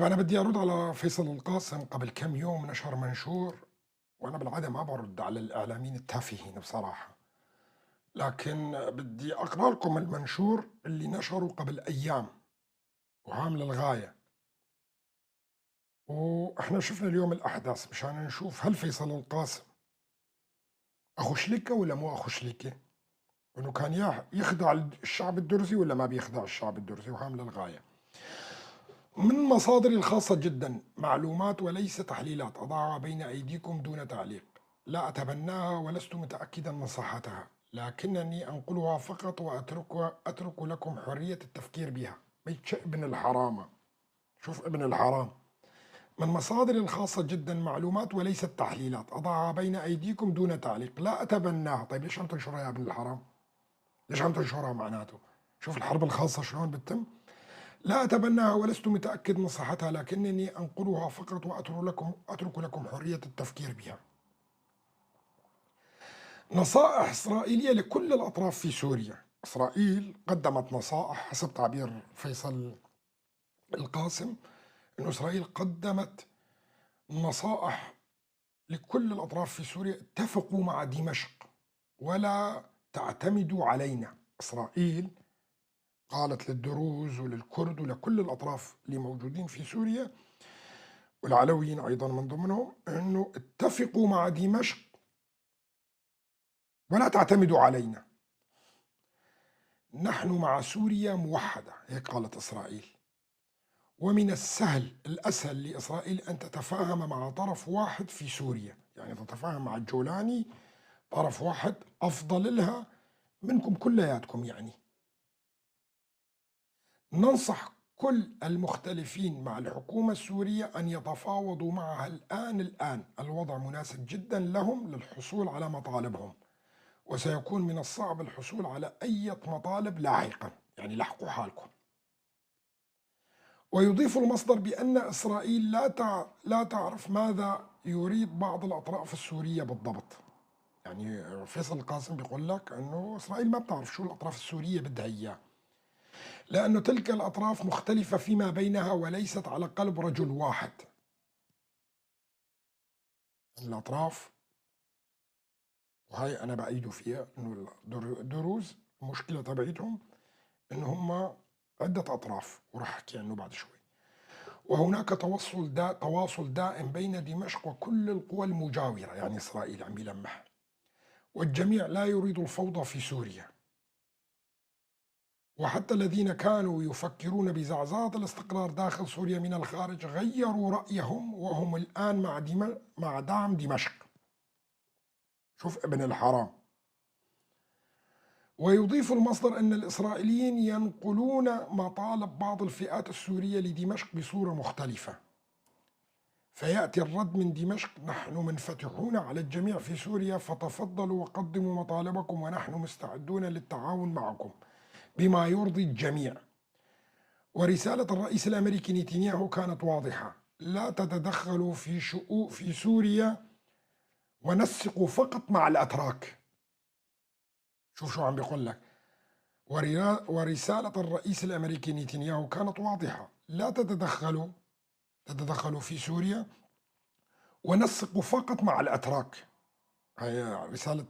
أنا بدي أرد على فيصل القاسم. قبل كم يوم نشر منشور، وأنا بالعادة ما برد على الإعلاميين التافهين بصراحة، لكن بدي أقرأ لكم المنشور اللي نشره قبل أيام وهام للغاية. وإحنا شفنا اليوم الأحداث مشان نشوف هل فيصل القاسم أخو شليكة ولا مو أخو شليكة، إنه كان يخدع الشعب الدرزي ولا ما بيخدع الشعب الدرزي، وهام للغاية. من مصادري الخاصة جدا، معلومات وليس تحليلات، أضعها بين أيديكم دون تعليق، لا أتبناها ولست متأكدا من صحتها، لكنني أنقلها فقط وأترك لكم حرية التفكير بها. ابن الحرام، شوف ابن الحرام. من مصادري الخاصة جدا، معلومات وليست تحليلات، أضعها بين أيديكم دون تعليق، لا أتبناها. طيب ليش عم تنشرها يا ابن الحرام؟ ليش عم تنشرها معناته؟ شوف الحرب الخاصة شلون بتتم. لا أتبناها ولست متأكد من صحتها، لكنني أنقلها فقط وأترك لكم حرية التفكير بها. نصائح إسرائيلية لكل الأطراف في سوريا. إسرائيل قدمت نصائح حسب تعبير فيصل القاسم، أن إسرائيل قدمت نصائح لكل الأطراف في سوريا، اتفقوا مع دمشق ولا تعتمدوا علينا. إسرائيل قالت للدروز وللكرد ولكل الأطراف اللي موجودين في سوريا والعلويين أيضا من ضمنهم، أنه اتفقوا مع دمشق ولا تعتمدوا علينا، نحن مع سوريا موحدة، هيك قالت إسرائيل. ومن السهل الأسهل لإسرائيل أن تتفاهم مع طرف واحد في سوريا، يعني تتفاهم مع الجولاني، طرف واحد أفضل لها منكم كلياتكم. يعني ننصح كل المختلفين مع الحكومة السورية أن يتفاوضوا معها الآن، الوضع مناسب جدا لهم للحصول على مطالبهم، وسيكون من الصعب الحصول على أي مطالب لاحقا، يعني لحقوا حالكم. ويضيف المصدر بأن إسرائيل لا تعرف ماذا يريد بعض الأطراف السورية بالضبط. يعني فيصل القاسم بيقول لك أنه إسرائيل ما بتعرف شو الأطراف السورية بدها إياه، لأن تلك الأطراف مختلفة فيما بينها وليست على قلب رجل واحد. الأطراف، وهي أنا بأيده فيها، أنه الدروز المشكلة تبعتهم أنه هم عدة أطراف، وراح أحكي عنه بعد شوي. وهناك تواصل دائم بين دمشق وكل القوى المجاورة، يعني إسرائيل عم يلمح، والجميع لا يريد الفوضى في سوريا، وحتى الذين كانوا يفكرون بزعزعة الاستقرار داخل سوريا من الخارج غيروا رأيهم، وهم الآن مع دعم دمشق. شوف ابن الحرام. ويضيف المصدر أن الإسرائيليين ينقلون مطالب بعض الفئات السورية لدمشق بصورة مختلفة، فيأتي الرد من دمشق: نحن منفتحون على الجميع في سوريا، فتفضلوا وقدموا مطالبكم ونحن مستعدون للتعاون معكم بما يرضي الجميع. ورسالة الرئيس الأمريكي نتنياهو كانت واضحة: لا تتدخلوا في سوريا ونسقوا فقط مع الأتراك. شوف شو عم بيقول لك. ورسالة الرئيس الأمريكي نتنياهو كانت واضحة: لا تتدخلوا في سوريا ونسقوا فقط مع الأتراك. هي رسالة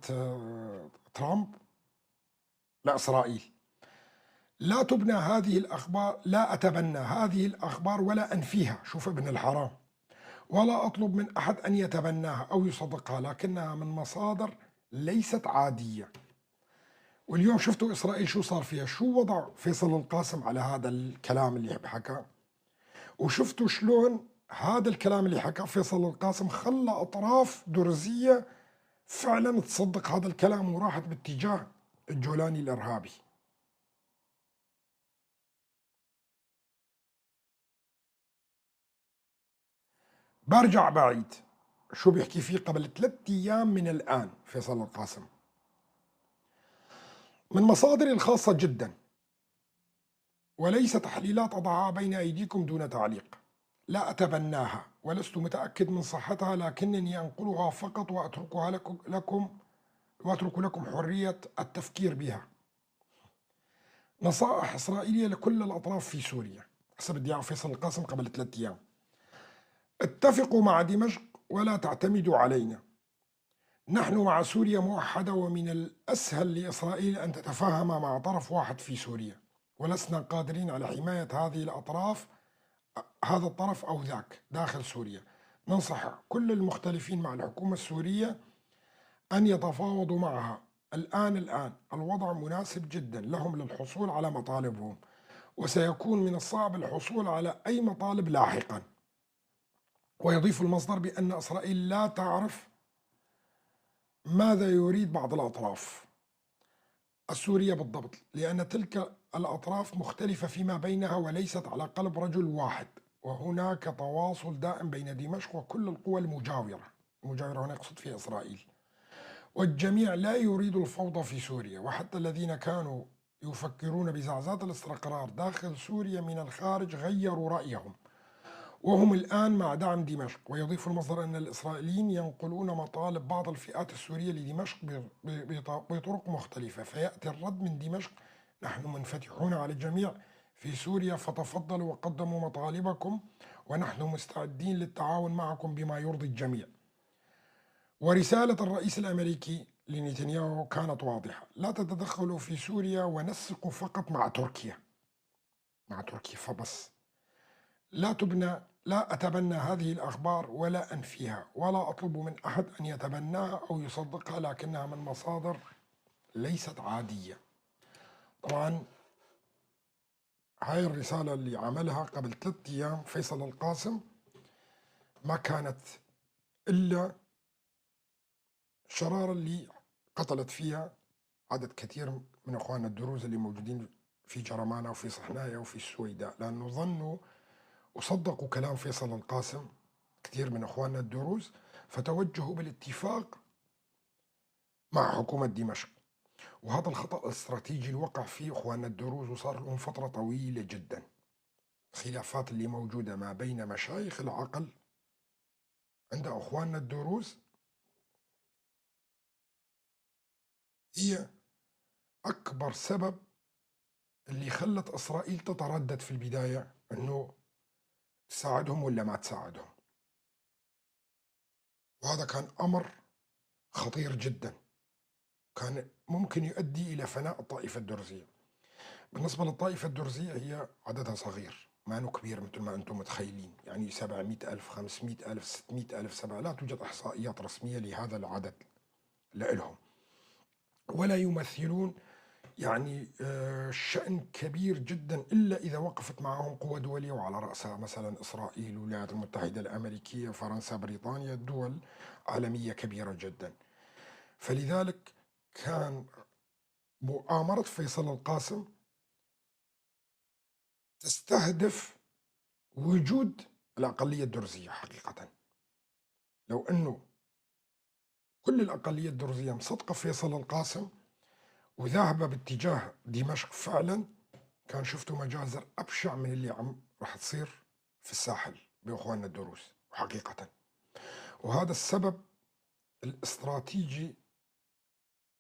ترامب لإسرائيل. لا تبنى هذه الأخبار، لا أتبنى هذه الأخبار ولا أنفيها. شوف ابن الحرام. ولا أطلب من أحد أن يتبناها أو يصدقها، لكنها من مصادر ليست عادية. واليوم شفتوا إسرائيل شو صار فيها، شو وضع فيصل القاسم على هذا الكلام اللي حكاه، وشفتوا شلون هذا الكلام اللي حكاه فيصل القاسم خلى أطراف درزية فعلا تصدق هذا الكلام وراحت باتجاه الجولاني الإرهابي. برجع بعيد شو بيحكي فيه قبل 3 أيام من الآن فيصل القاسم. من مصادري الخاصة جدا وليس تحليلات أضعها بين أيديكم دون تعليق، لا أتبناها ولست متأكد من صحتها، لكنني أنقلها فقط وأتركها لكم وأترك لكم حرية التفكير بها. نصائح إسرائيلية لكل الأطراف في سوريا حسب ادعاء فيصل القاسم قبل 3 أيام. اتفقوا مع دمشق ولا تعتمدوا علينا، نحن مع سوريا موحدة، ومن الأسهل لإسرائيل أن تتفاهم مع طرف واحد في سوريا، ولسنا قادرين على حماية هذه الأطراف، هذا الطرف أو ذاك داخل سوريا. ننصح كل المختلفين مع الحكومة السورية أن يتفاوضوا معها الآن، الوضع مناسب جدا لهم للحصول على مطالبهم، وسيكون من الصعب الحصول على أي مطالب لاحقا. ويضيف المصدر بأن إسرائيل لا تعرف ماذا يريد بعض الأطراف السورية بالضبط، لأن تلك الأطراف مختلفة فيما بينها وليست على قلب رجل واحد، وهناك تواصل دائم بين دمشق وكل القوى المجاورة، المجاورة هنا يقصد في إسرائيل، والجميع لا يريد الفوضى في سوريا، وحتى الذين كانوا يفكرون بزعزعة الاستقرار داخل سوريا من الخارج غيروا رأيهم، وهم الآن مع دعم دمشق. ويضيف المصدر أن الإسرائيليين ينقلون مطالب بعض الفئات السورية لدمشق بطرق مختلفة، فيأتي الرد من دمشق: نحن منفتحون على الجميع في سوريا، فتفضلوا وقدموا مطالبكم، ونحن مستعدين للتعاون معكم بما يرضي الجميع. ورسالة الرئيس الأمريكي لنتنياهو كانت واضحة: لا تتدخلوا في سوريا ونسقوا فقط مع تركيا، مع تركيا فبس. لا أتبنى هذه الأخبار ولا أنفيها، ولا أطلب من أحد أن يتبناها أو يصدقها، لكنها من مصادر ليست عادية. طبعا هاي الرسالة اللي عملها قبل 3 أيام فيصل القاسم ما كانت إلا شرارة اللي قتلت فيها عدد كثير من أخواننا الدروز اللي موجودين في جرمانة وفي صحنايا وفي السويداء، لأنه ظنوا وصدقوا كلام فيصل القاسم كثير من أخواننا الدروز، فتوجهوا بالاتفاق مع حكومة دمشق. وهذا الخطأ الاستراتيجي اللي وقع فيه أخواننا الدروز وصار لهم فترة طويلة جدا. الخلافات اللي موجودة ما بين مشايخ العقل عند أخواننا الدروز هي أكبر سبب اللي خلت إسرائيل تتردد في البداية أنه تساعدهم ولا ما تساعدهم، وهذا كان أمر خطير جدا، كان ممكن يؤدي إلى فناء الطائفة الدرزية. بالنسبة للطائفة الدرزية هي عددها صغير، ما أنه كبير مثل ما أنتم متخيلين، يعني 700 ألف، 500 ألف، 600 ألف، 7، لا توجد إحصائيات رسمية لهذا العدد لهم، ولا يمثلون يعني شأن كبير جدا إلا إذا وقفت معهم قوة دولية، وعلى رأسها مثلا إسرائيل، الولايات المتحدة الأمريكية، فرنسا، بريطانيا، دول عالمية كبيرة جدا. فلذلك كان مؤامرة فيصل القاسم تستهدف وجود الأقلية الدرزية حقيقة. لو أنه كل الأقلية الدرزية مصدقة فيصل القاسم وذاهبة باتجاه دمشق فعلا، كان شفتوا مجازر أبشع من اللي عم راح تصير في الساحل بإخواننا الدروز حقيقة. وهذا السبب الاستراتيجي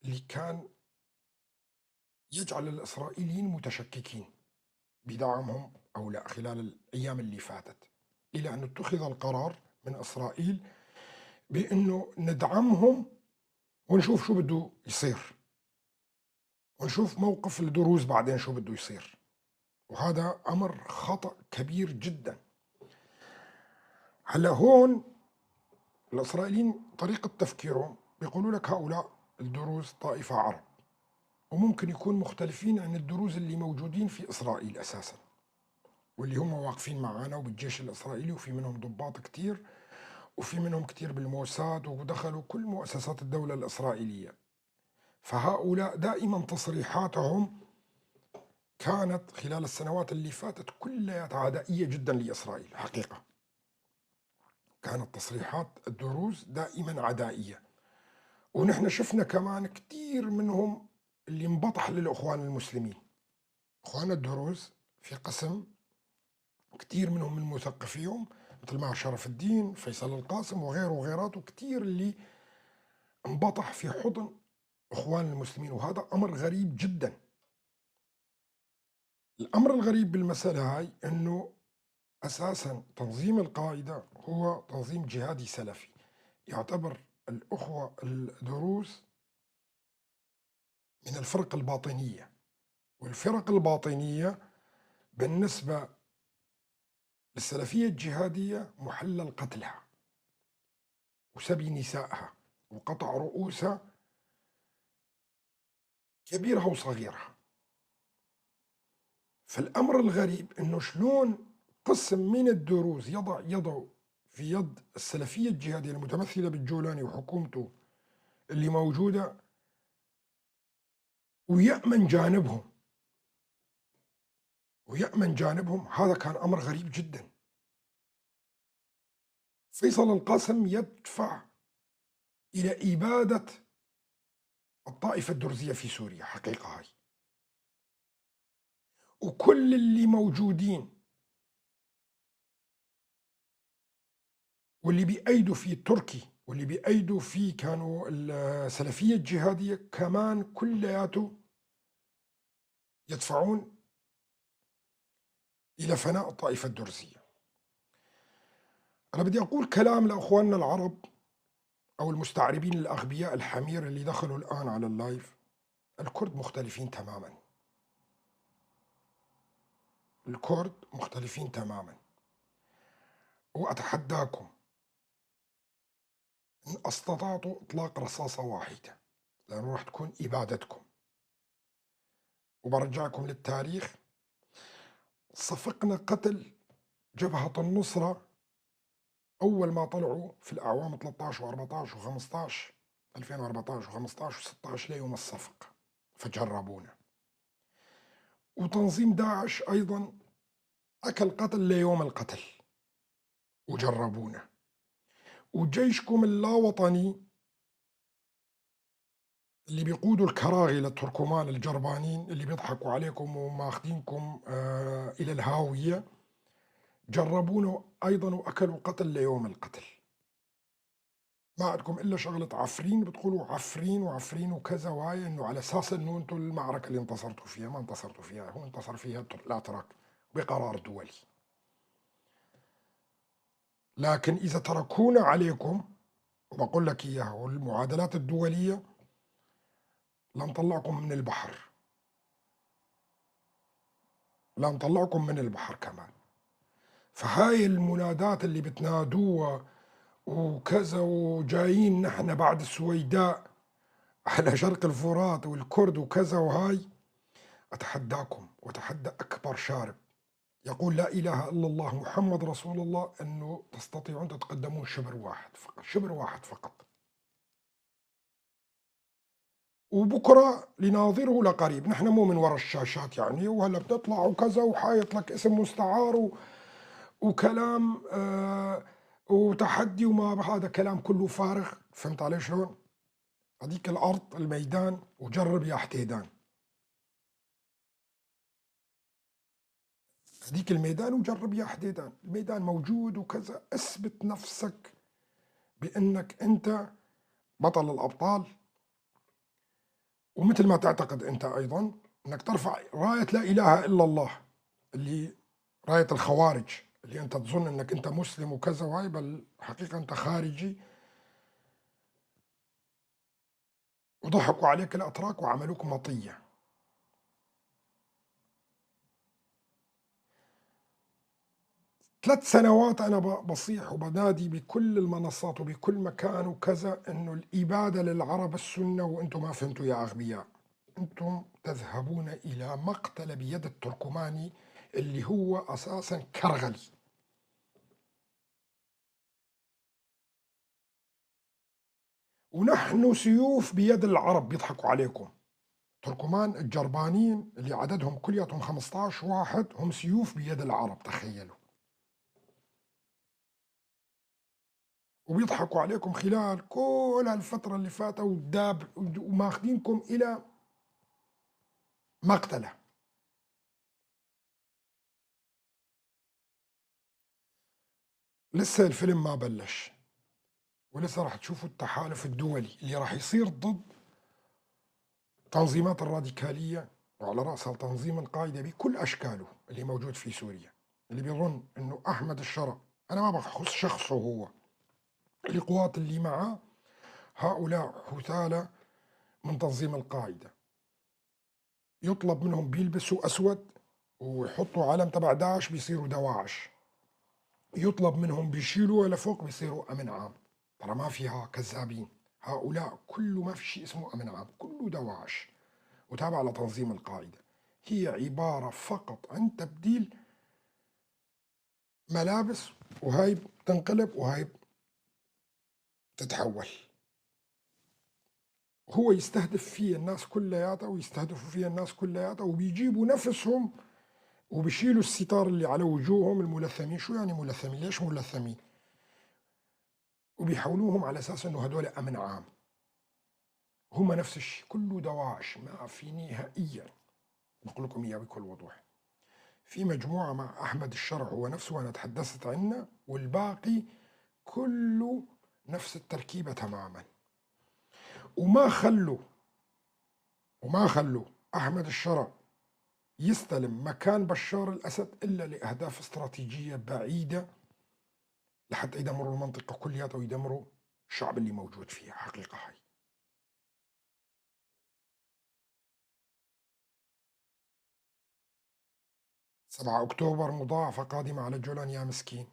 اللي كان يجعل الإسرائيليين متشككين بدعمهم أو لا خلال الأيام اللي فاتت، إلى أن اتخذ القرار من إسرائيل بأنه ندعمهم ونشوف شو بده يصير، ونشوف موقف الدروز بعدين شو بده يصير. وهذا أمر خطأ كبير جدا. هلا هون الإسرائيليين طريقة تفكيرهم بيقولوا لك هؤلاء الدروز طائفة عرب، وممكن يكون مختلفين عن الدروز اللي موجودين في إسرائيل أساسا، واللي هم واقفين معانا وبالجيش الإسرائيلي، وفي منهم ضباط كتير، وفي منهم كتير بالموساد، ودخلوا كل مؤسسات الدولة الإسرائيلية. فهؤلاء دائما تصريحاتهم كانت خلال السنوات اللي فاتت كلها عدائية جدا لإسرائيل حقيقة. كانت تصريحات الدروز دائما عدائية، ونحن شفنا كمان كتير منهم اللي انبطح للإخوان المسلمين. إخوان الدروز في قسم كتير منهم من مثقفيهم مثل مع شرف الدين، فيصل القاسم وغيره وغيراته، كتير اللي انبطح في حضن إخوان المسلمين، وهذا أمر غريب جدا. الأمر الغريب بالمسألة هاي أنه أساسا تنظيم القاعدة هو تنظيم جهادي سلفي، يعتبر الأخوة الدروز من الفرق الباطنية، والفرق الباطنية بالنسبة للسلفية الجهادية محلل قتلها وسبي نسائها وقطع رؤوسها كبيرها وصغيرها. فالأمر الغريب أنه شلون قسم من الدروز يضع يده في يد السلفية الجهادية المتمثلة بالجولاني وحكومته اللي موجودة ويأمن جانبهم، ويأمن جانبهم. هذا كان أمر غريب جدا. فيصل القاسم يدفع إلى إبادة الطائفة الدرزية في سوريا، حقيقة هاي، وكل اللي موجودين واللي بيأيدوا فيه التركي واللي بيأيدوا فيه كانوا السلفية الجهادية كمان كلياته يدفعون إلى فناء الطائفة الدرزية. أنا بدي أقول كلام لأخواننا العرب أو المستعربين الأغبياء الحمير اللي دخلوا الآن على اللايف. الكرد مختلفين تماما، الكرد مختلفين تماما، وأتحداكم إن استطعتوا إطلاق رصاصة واحدة، لأنه راح تكون إبادتكم. وبرجعكم للتاريخ، صفقنا قتل جبهة النصرة أول ما طلعوا في الأعوام 13 و14 و15، 2014 و15 و16 ليوم الصفق، فجربونا. وتنظيم داعش أيضا أكل قتل ليوم القتل وجربونا. وجيشكم اللاوطني اللي بيقودوا الكراغلة التركمان الجربانين اللي بيضحكوا عليكم وماخذينكم إلى الهاوية، جربونا أيضا وأكلوا قتل ليوم القتل. ما عندكم إلا شغلة عفرين، بتقولوا عفرين وعفرين وكذا وهاي، إنه على أساس إنه أنتم المعركة اللي انتصرتوا فيها، ما انتصرتوا فيها، هو انتصر فيها الأتراك بقرار دولي. لكن إذا تركونا عليكم، وبقول لك إياها، والمعادلات الدولية لنطلعكم من البحر، لنطلعكم من البحر كمان. فهاي المنادات اللي بتنادوها وكذا، وجايين نحن بعد السويداء على شرق الفرات والكرد وكذا وهاي، أتحداكم وأتحدى أكبر شارب يقول لا إله إلا الله محمد رسول الله أنه تستطيعون تتقدمون شبر واحد فقط، شبر واحد فقط. وبكرة لناظره لقريب، نحن مو من وراء الشاشات يعني، وهلا بتطلع وكذا وحايط لك اسم مستعار وكلام وتحدي وما هذا كلام كله فارغ. فهمت علي شلون؟ هذيك الأرض الميدان وجرب يا حتيدان، هذيك الميدان وجرب يا حديدان، الميدان موجود وكذا. اثبت نفسك بأنك أنت بطل الأبطال، ومثل ما تعتقد أنت أيضا أنك ترفع راية لا إله إلا الله اللي راية الخوارج، اللي أنت تظن أنك أنت مسلم وكذا وهاي، بل حقيقة أنت خارجي. وضحكوا عليك الأتراك وعملوك مطية. 3 سنوات أنا بصيح وبنادي بكل المنصات وبكل مكان وكذا إنه الإبادة للعرب السنة، وأنتم ما فهمتوا يا أغبياء. أنتم تذهبون إلى مقتل بيد التركماني اللي هو أساسا كرغلي. ونحن سيوف بيد العرب، بيضحكوا عليكم. تركمان الجربانين اللي عددهم كلياتهم 15 واحد هم سيوف بيد العرب، تخيلوا. وبيضحكوا عليكم خلال كل هالفترة اللي فاتت وداب وماخذينكم إلى مقتلة. لسه الفيلم ما بلش، ولسه راح تشوفوا التحالف الدولي اللي راح يصير ضد تنظيمات الراديكالية وعلى رأسها تنظيم القاعدة بكل أشكاله اللي موجود في سوريا. اللي بيظن إنه أحمد الشرع، أنا ما بخص شخصه هو، القوات اللي معه هؤلاء حثالة من تنظيم القاعدة، يطلب منهم بيلبسوا أسود ويحطوا علم تبع داعش بيصيروا دواعش، يطلب منهم بيشيلوا لفوق بيصيروا أمن عام. ترى ما فيها كذابين، هؤلاء كله ما في شيء اسمه أمن عام، كله دواعش وتابع لتنظيم القاعدة. هي عبارة فقط عن تبديل ملابس، وهاي بتنقلب وهاي بتتحول. هو يستهدف فيه الناس كلياتها ويستهدفوا فيها الناس كلياتها، وبيجيبوا نفسهم وبيشيلوا الستار اللي على وجوههم الملثمين. شو يعني ملثمين؟ ليش ملثمين؟ وبيحولوهم على أساس إنه هدول أمن عام. هم نفس الشيء، كله دواعش، ما في نهائيا. بقول لكم إياه بكل وضوح. في مجموعة مع أحمد الشرع هو نفسه، وأنا تحدثت عنه، والباقي كله نفس التركيبة تماما. وما خلوا أحمد الشرع يستلم مكان بشار الأسد إلا لأهداف استراتيجية بعيدة، لحتى يدمروا المنطقة كلها ويدمروا الشعب اللي موجود فيها. حقيقة هاي 7 أكتوبر مضاعفة قادمة على الجولان يا مسكين.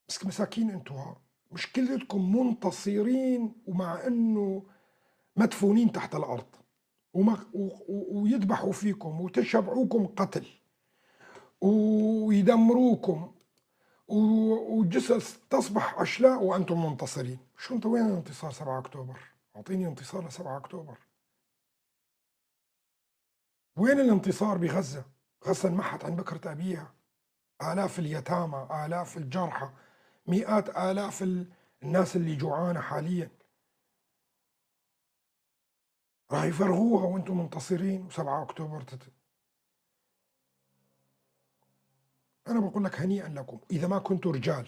بس مساكين انتوا، مشكلتكم منتصرين ومع انه مدفونين تحت الارض ويذبحوا فيكم وتشبعوكم قتل ويدمروكم وجثث تصبح اشلاء وانتم منتصرين. شو انت وين انتصار 7 اكتوبر؟ اعطيني انتصار ل 7 اكتوبر. وين الانتصار بغزة؟ غزة انمحت عن بكرة أبيها، آلاف اليتامى، آلاف الجرحى، مئات آلاف الناس اللي جوعانة حاليا راح يفرغوها وانتم منتصرين. و7 أكتوبر أنا بقول لك هنيئا لكم إذا ما كنتوا رجال.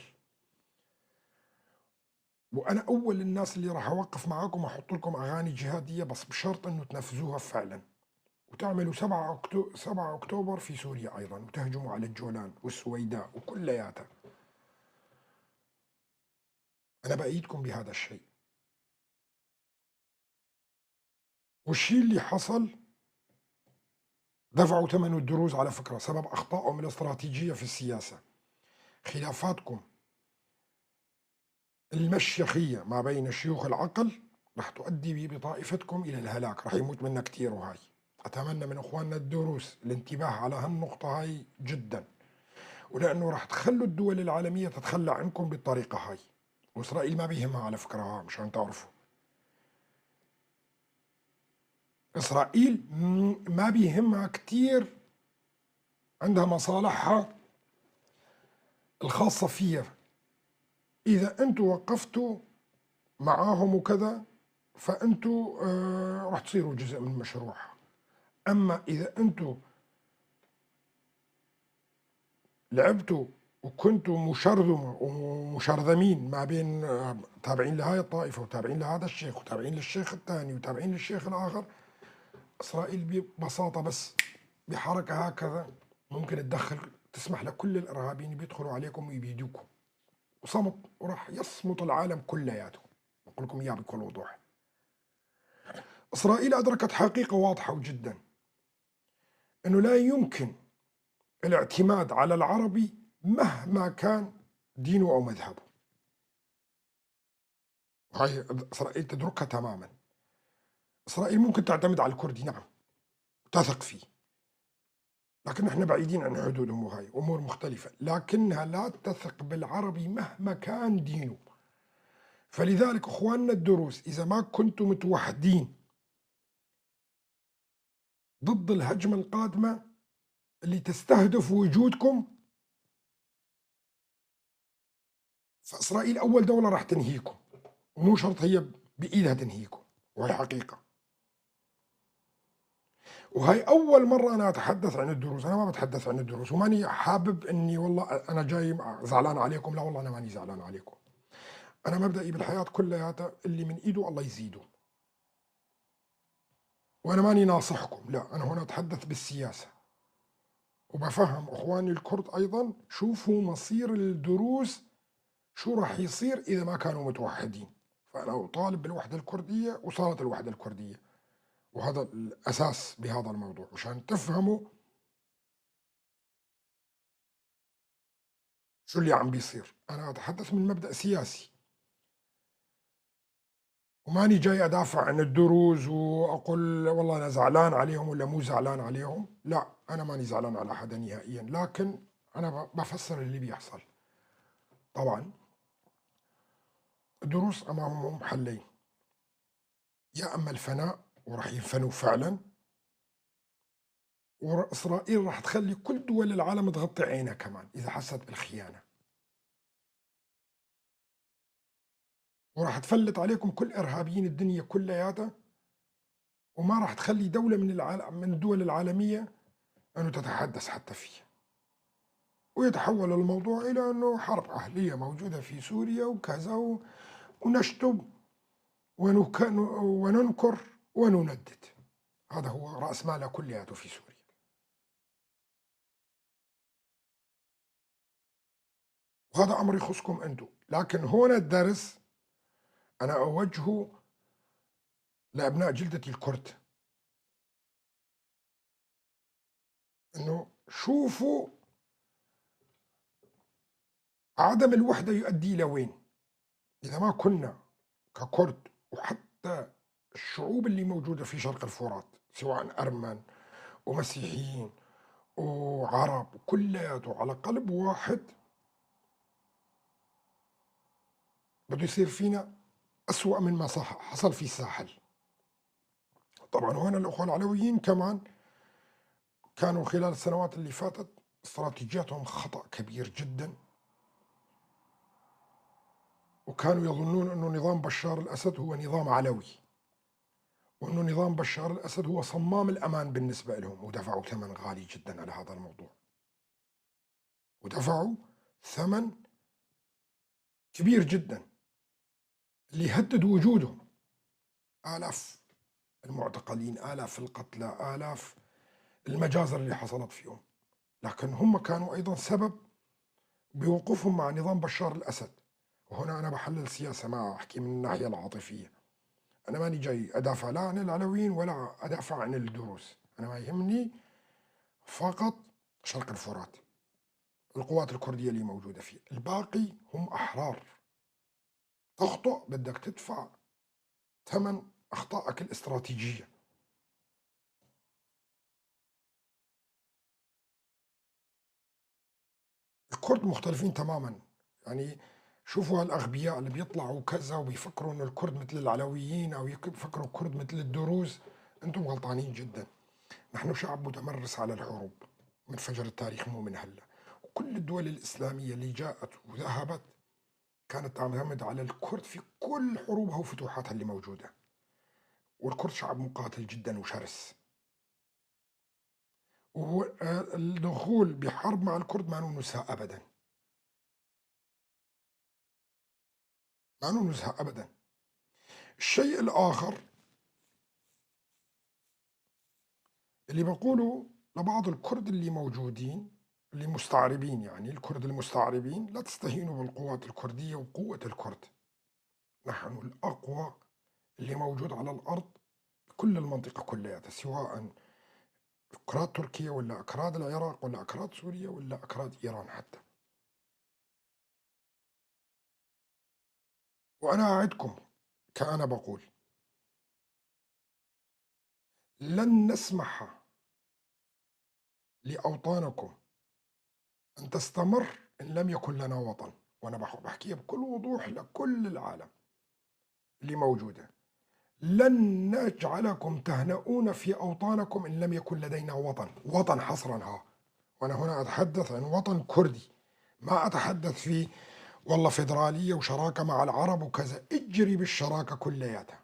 وأنا أول الناس اللي راح أوقف معاكم وأحط لكم أغاني جهادية، بس بشرط إنه تنفذوها فعلا وتعملوا 7 أكتوبر في سوريا أيضا، وتهجموا على الجولان والسويداء وكلياتها. أنا بأيدكم بهذا الشيء. والشيء اللي حصل دفعوا ثمنه الدروز على فكرة، سبب أخطائهم الاستراتيجية في السياسة، خلافاتكم المشيخية ما بين شيوخ العقل راح تؤدي بطائفتكم إلى الهلاك، راح يموت منا كثير. وهاي أتمنى من إخواننا الدروس الانتباه على هالنقطة هاي جدا، ولأنه راح تخلوا الدول العالمية تتخلى عنكم بالطريقة هاي. وإسرائيل ما بيهمها على فكرة، مشان تعرفوا إسرائيل ما بيهمها كتير، عندها مصالحها الخاصة فيها. إذا أنتوا وقفتوا معاهم وكذا فأنتوا راح تصيروا جزء من مشروعها. أما إذا أنتوا لعبتوا وكنتوا مشرذمة ومشرذمين ما بين تابعين لهاي الطائفة وتابعين لهذا الشيخ وتابعين للشيخ الثاني وتابعين للشيخ الآخر، إسرائيل ببساطة بس بحركة هكذا ممكن تدخل، تسمح لكل الإرهابيين بيدخلوا عليكم ويبيدوكم وصمت، وراح يصمت العالم كلياته. بقول لكم إياه بكل وضوح. إسرائيل أدركت حقيقة واضحة جدا، أنه لا يمكن الاعتماد على العربي مهما كان دينه أو مذهبه. هاي إسرائيل تدركها تماما. إسرائيل ممكن تعتمد على الكردي، نعم، تثق فيه، لكن احنا بعيدين عن حدودهم وهاي أمور مختلفة، لكنها لا تثق بالعربي مهما كان دينه. فلذلك إخواننا الدروس، إذا ما كنتم متوحدين ضد الهجمة القادمة اللي تستهدف وجودكم، فإسرائيل أول دولة راح تنهيكم، ومو شرط هي بإيدها تنهيكم، وهي حقيقة. وهي أول مرة أنا أتحدث عن الدروس، أنا ما بتحدث عن الدروس، وماني حابب إني والله أنا جاي زعلان عليكم، لا والله أنا ماني زعلان عليكم. أنا مبدئي بالحياة كلها اللي من إيده الله يزيده، وأنا ماني ناصحكم، لا، أنا هنا أتحدث بالسياسة، وبفهم أخواني الكرد أيضا، شوفوا مصير الدروز شو راح يصير إذا ما كانوا متوحدين. فأنا أطالب بالوحدة الكردية، وصارت الوحدة الكردية، وهذا الأساس بهذا الموضوع مشان تفهموا شو اللي عم بيصير. أنا أتحدث من مبدأ سياسي، وماني جاي أدافع عن الدروز وأقول والله أنا زعلان عليهم ولا مو زعلان عليهم، لا أنا ماني زعلان على حدا نهائيا، لكن أنا بفسر اللي بيحصل. طبعا الدروز أمامهم حلين، يا أما الفناء وراح ينفنوا فعلا، وإسرائيل راح تخلي كل دول العالم تغطي عينها كمان إذا حست بالخيانة، وراح تفلت عليكم كل إرهابيين الدنيا كلياتها، وما راح تخلي دولة من العالم، من الدول العالمية أنه تتحدث حتى فيها. ويتحول الموضوع إلى أنه حرب أهلية موجودة في سوريا وكذا، ونشتم وننكر ونندد. هذا هو رأس مالها كلياته في سوريا. وهذا أمر يخصكم أنتم، لكن هنا الدرس أنا أوجهه لأبناء جلدتي الكرد، أنه شوفوا عدم الوحدة يؤدي إلى وين. إذا ما كنا ككرد وحتى الشعوب اللي موجودة في شرق الفرات، سواء أرمن ومسيحيين وعرب، كلياته على قلب واحد، بده يصير فينا أسوأ مما حصل في الساحل. طبعا هنا الأخوة العلويين كمان كانوا خلال السنوات اللي فاتت استراتيجياتهم خطأ كبير جدا، وكانوا يظنون أنه نظام بشار الأسد هو نظام علوي، وأنه نظام بشار الأسد هو صمام الأمان بالنسبة لهم، ودفعوا ثمن غالي جدا على هذا الموضوع، ودفعوا ثمن كبير جدا اللي هدد وجودهم. آلاف المعتقلين، آلاف القتلى، آلاف المجازر اللي حصلت فيهم، لكن هم كانوا أيضا سبب بوقوفهم مع نظام بشار الأسد. وهنا أنا بحلل سياسة، ما أحكي من الناحية العاطفية. أنا ماني جاي أدافع لا عن العلويين ولا أدافع عن الدروز، أنا ما يهمني فقط شرق الفرات، القوات الكردية اللي موجودة فيه، الباقي هم أحرار. تخطئ بدك تدفع ثمن أخطائك الاستراتيجية. الكرد مختلفين تماما، يعني شوفوا هالأغبياء اللي بيطلعوا كذا وبيفكروا إنه الكرد مثل العلويين أو يفكروا الكرد مثل الدروز، أنتم غلطانين جدا. نحن شعب متمرس على الحروب من فجر التاريخ، مو من هلا. وكل الدول الإسلامية اللي جاءت وذهبت كانت تعتمد على الكرد في كل حروبها وفتوحاتها اللي موجودة. والكرد شعب مقاتل جدا وشرس، والدخول بحرب مع الكرد ما نزهة أبدا، ما نزهة أبدا. الشيء الآخر اللي بقوله لبعض الكرد اللي موجودين، اللي مستعربين، يعني الكرد المستعربين، لا تستهينوا بالقوات الكردية وقوة الكرد. نحن الأقوى اللي موجود على الأرض بكل المنطقة كلها، سواء أكراد تركيا ولا أكراد العراق ولا أكراد سوريا ولا أكراد إيران حتى. وأنا أعدكم كأنا بقول لن نسمح لأوطانكم أن تستمر إن لم يكن لنا وطن. وأنا بحكيها بكل وضوح لكل العالم اللي موجودة، لن نجعلكم تهنؤون في أوطانكم إن لم يكن لدينا وطن، وطن حصرا. ها، وأنا هنا أتحدث عن وطن كردي، ما أتحدث في والله فيدرالية وشراكة مع العرب وكذا. اجري بالشراكة كلياتها.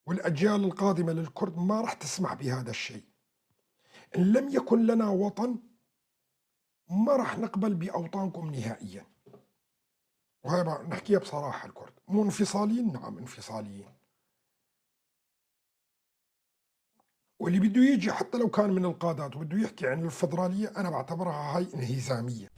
والأجيال القادمة للكرد ما راح تسمح بهذا الشيء. إن لم يكن لنا وطن ما راح نقبل بأوطانكم نهائيا. وهي نحكيها بصراحة، الكرد مو انفصاليين؟ نعم انفصاليين. واللي بده يجي حتى لو كان من القادات وبده يحكي عن الفدرالية، أنا بعتبرها هاي انهزامية.